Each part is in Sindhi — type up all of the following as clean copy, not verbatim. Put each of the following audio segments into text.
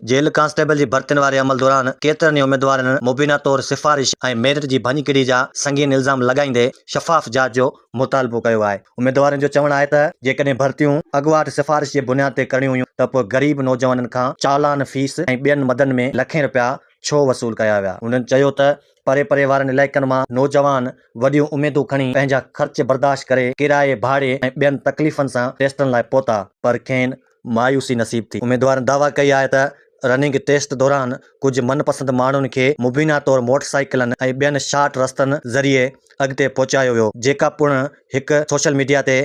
جيل ڪانسٽيبل جي ڀرتين واري عمل دوران ڪيترن ئي اميدوارن مبينا طور سفارش ۽ ميرٽ جي ڀڃڪڙي جا سنگين الزام لڳائيندي شفاف جاچ جو مطالبو ڪيو آهي. اميدوارن جو چوڻ آهي ته جيڪڏهن ڀرتيون اڳواٽ سفارش جي بنياد تي ڪرڻيون هيون ته پوء غريب نوجوانن کان چالان فيس ۽ ٻين مدن ۾ لکين رپيا ڇو وصول ڪيا ويا. هنن چيو ته پري پري وارن علائقن مان نوجوان وڏيون اميدون کڻي پنهنجا خرچ برداشت ڪري ڪرائي ڀاڙي ۽ ٻين تڪليفن سان ٽيسٽن لاء پهتا پر کين مايوسي نصيب ٿي. اميدوارن دعويٰ ڪئي آهي ته رننگ ٽيسٽ دوران ڪجهه من پسند ماڻهن کي مبينا طور موٽر سائيڪلن ۽ ٻين شارٽ رستن ذريعي اڳتي پهچايو ويو جيڪا پڻ هڪ سوشل ميڊيا تي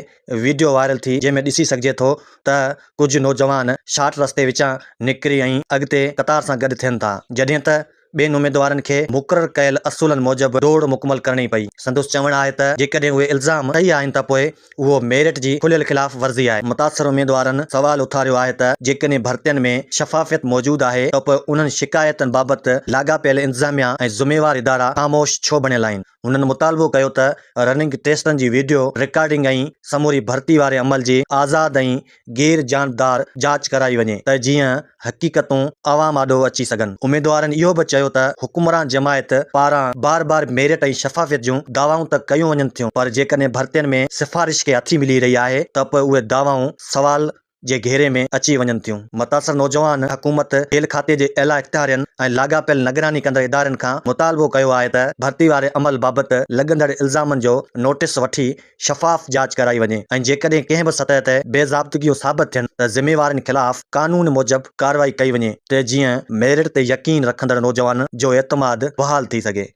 وڊيو وائرل ٿي جنهن ۾ ڏسي سگهجي ٿو ته ڪجهه نوجوان شارٽ رستي وچان نڪري ۽ اڳتي قطار سان گڏ ٿين ٿا جڏهن ته ٻين اميدوارن کي مقرر ڪيل اصولن موجب ڊوڙ مڪمل ڪرڻي پئي. سندس چوڻ آهي ته جيڪڏهن اهي الزام صحيح آهن ته پوء اهو ميرٽ جي کليل خلاف ورزي آهي. متاثر اميدوارن سوال اٿاريو آهي ته جيڪڏهن ڀرتين ۾ شفافيت موجود آهي ته پوء انهن شڪايتن بابت لاڳاپيل انتظاميا ۽ ذميوار ادارا خاموش ڇو بڻيل آهن؟ هنن مطالبو ڪيو ته رننگ ٽيسٽن جي وڊيو رڪارڊنگ ۽ سموري ڀرتي واري عمل جي آزاد ۽ غير جانبدار جاچ ڪرائي وڃي ته جيئن حقيقتون عوام آڏو اچي سگهن. اميدوارن اهو به چيو ته حڪمران جماعت پاران بار بار ميرٽ ۽ شفافيت جون دعوائون ته ڪيون وڃن ٿيون پر جيڪڏهن ڀرتين ۾ سفارش کي هٿي ملي رهي آهي ته پوء اهي دعوائون سوال جي گهيري ۾ اچي وڃن ٿيون. متاثر نوجوان حڪومت، جيل کاتي جي اعليٰ اختيارين ۽ لاڳاپيل نگراني ڪندڙ ادارن کان مطالبو ڪيو آهي ته ڀرتي واري عمل بابت لڳندڙ الزامن جو نوٽيس وٺي شفاف جاچ ڪرائي وڃي ۽ جيڪڏهن ڪنهن به سطح تي بي ضابطگيون ثابت ٿين ته ذميوارن خلاف قانون موجب ڪارروائي ڪئي وڃي ته جيئن ميرٽ تي يقين رکندڙ نوجوانن جو اعتماد بحال ٿي سگهي.